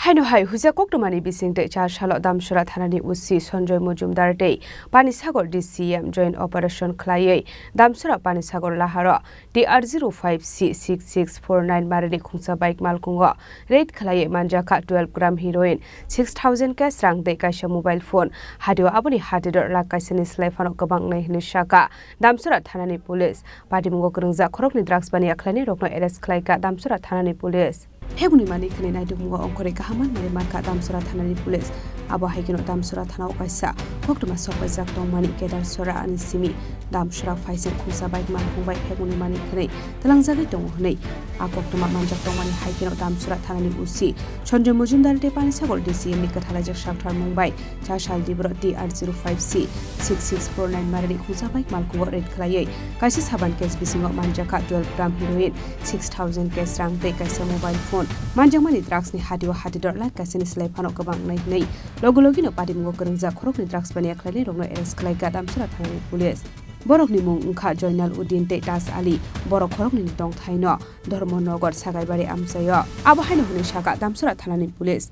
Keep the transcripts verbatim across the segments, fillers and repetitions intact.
Haino hai huijak koktwmani bisingtwi char salo Damsora thanani O C Sanjoy Mojumdar tei Panisagar D C M joint operation khwlaiwi Damsora Panisagar laharo T R zero five C six six four nine marini khungsa bike malkhungo raid khwlaiwi manjakha twelve gram heroin, six thousand cash rang tei kaisa mobile phone. Hatio aboni hatidor lakh kaisani slai phano kwbang wngnai hwnwi sakha Damsora thanani police. Patimungo kwrwngjak khoroknwi drugs baniya khwlainairokno arrest khwlaikha Damsora thanani police. Pheguni mani khwnwi naitugmungo ongkhorwi kaham manmani mankha Damsora thanani police. Abo hai kheno Damsora thanao kaisa koktwma sokpaijak tongmani Kedar Sora ani simi Damsora phaising khungsa bike malkhung bai pheguni mani khwnwi twlangjagwi tongo hwnwi a koktwma manjak tongmani hai kheno Damsora thanani O C Sanjoy Mojumdar tei Panisagar D C M ni kwthalaijak sakthar mung bai cha sal dibro T R zero five C six six four nine marini khungsa bike malkhungo raid khwlaiwi kaisa saban case bisingo manjakha twelve gram heroin, six thousand cash rang tei kaisa mobile phone. Manjakmani drugs ni hatio hatidor lakh kaisani slai phano kwbang wngnai hwnwi logi logino patimungo kwrwngjak khoroknwi drugs baniya khwlainairokno arrest khwlaikha Damsora thanani police. Borokni mung wngkha Joinal Uddin tei Taj Ali. Borok khoroknwini tongthaino Dharmanagar Sagaibari amchaio. Abo haino hwnwi sakha Damsora thanani police.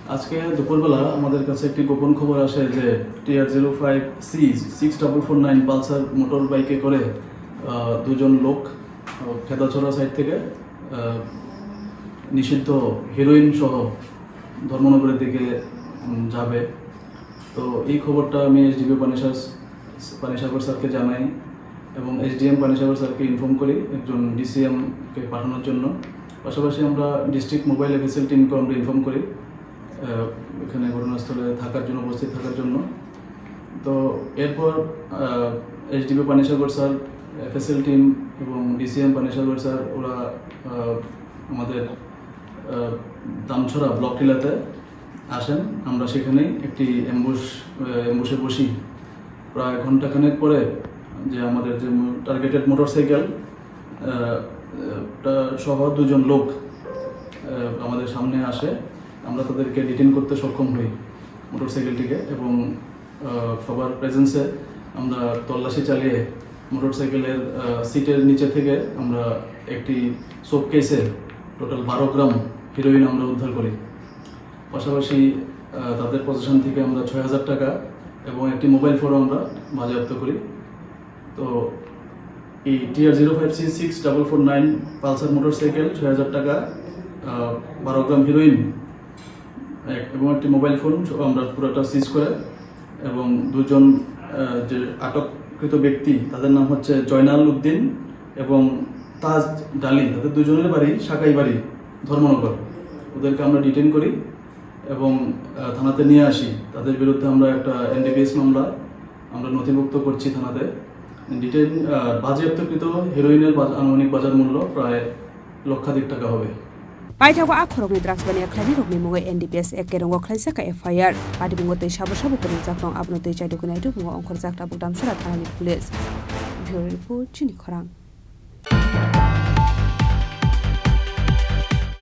আজকে দুপুরবেলা আমাদের কাছে একটি গোপন খবর আসে যে TR zero five C six double four nine Pulsar motor বাইকে করে আহ, দুজন লোক আহ, খেদাছড়া সাইড থেকে আহ, নিষিদ্ধ হিরোইন সহ ধর্মনগরের দিকে উম, যাবে। তো এই খবরটা আমি এসডিপিও পানিসার পানিসাগর স্যারকে জানাই এবং এসডিএম পানিসাগর স্যারকে ইনফর্ম করি একজন ডিসিএমকে পাঠানোর জন্য। পাশাপাশি আমরা ডিস্ট্রিক্ট মোবাইল এফএসএল টিমকে আমরা ইনফর্ম করি আহ, এখানে ঘটনাস্থলে থাকার জন্য, উপস্থিত থাকার জন্য। তো এরপর এসডিপিও পানিসাগর স্যার, এফএসএল টিম এবং ডিসিএম পানিসাগর স্যার ওরা আহ, আমাদের আহ, দামছড়া ব্লক টিলাতে আসেন। আমরা সেখানেই একটি অ্যাম্বুশ অ্যাম্বুশে বসি। প্রায় ঘন্টাখানেক পরে যে আমাদের যে টার্গেটেড মোটরসাইকেল আহ, টা সহ দুজন লোক আহ, আমাদের সামনে আসে। আমরা তাদেরকে ডিটেইন করতে সক্ষম হই মোটরসাইকেলটিকে এবং আহ, সবার প্রেজেন্সে আমরা তল্লাশি চালিয়ে মোটরসাইকেলের আহ, সিটের নিচে থেকে আমরা একটি সুটকেসে টোটাল বারো গ্রাম হিরোইন আমরা উদ্ধার করি। পাশাপাশি আহ, তাদের পজিশন থেকে আমরা ছয় হাজার টাকা এবং একটি মোবাইল ফোনও আমরা বাজেয়াপ্ত করি। তো এই TR zero five C six double four nine Pulsar motorcycle, ছয় হাজার টাকা, আহ, বারো গ্রাম হিরোইন এক- এবং একটি মোবাইল ফোন সহ আমরা পুরোটা সিজ করে এবং দুজন আহ, যে আটককৃত ব্যক্তি তাদের নাম হচ্ছে জয়নাল উদ্দিন এবং তাজ ডালি, তাদের দুজনের বাড়ি সাকাইবাড়ি, ধর্মনগর। ওদেরকে আমরা ডিটেইন করি এবং আহ, থানাতে নিয়ে আসি। তাদের বিরুদ্ধে আমরা একটা এনডিপিএস মামলা আমরা নথিভুক্ত করছি থানাতে। ডিটেইন আহ, বাজেয়াপ্তকৃত হিরোইনের বাজ- আনুমানিক বাজার মূল্য প্রায় লক্ষাধিক টাকা হবে। Paithago a khoroknwi drugs baniya khwlainairokni mungwi N D P S Act kerongo khwlaijakha F I R. Patimungo tei sabo sabo kwrwngjak tong, abono tei chaiduknai rwkmungo ongkhorjak tabuk Damsora thanani police. Bureau report, Chini Khorang.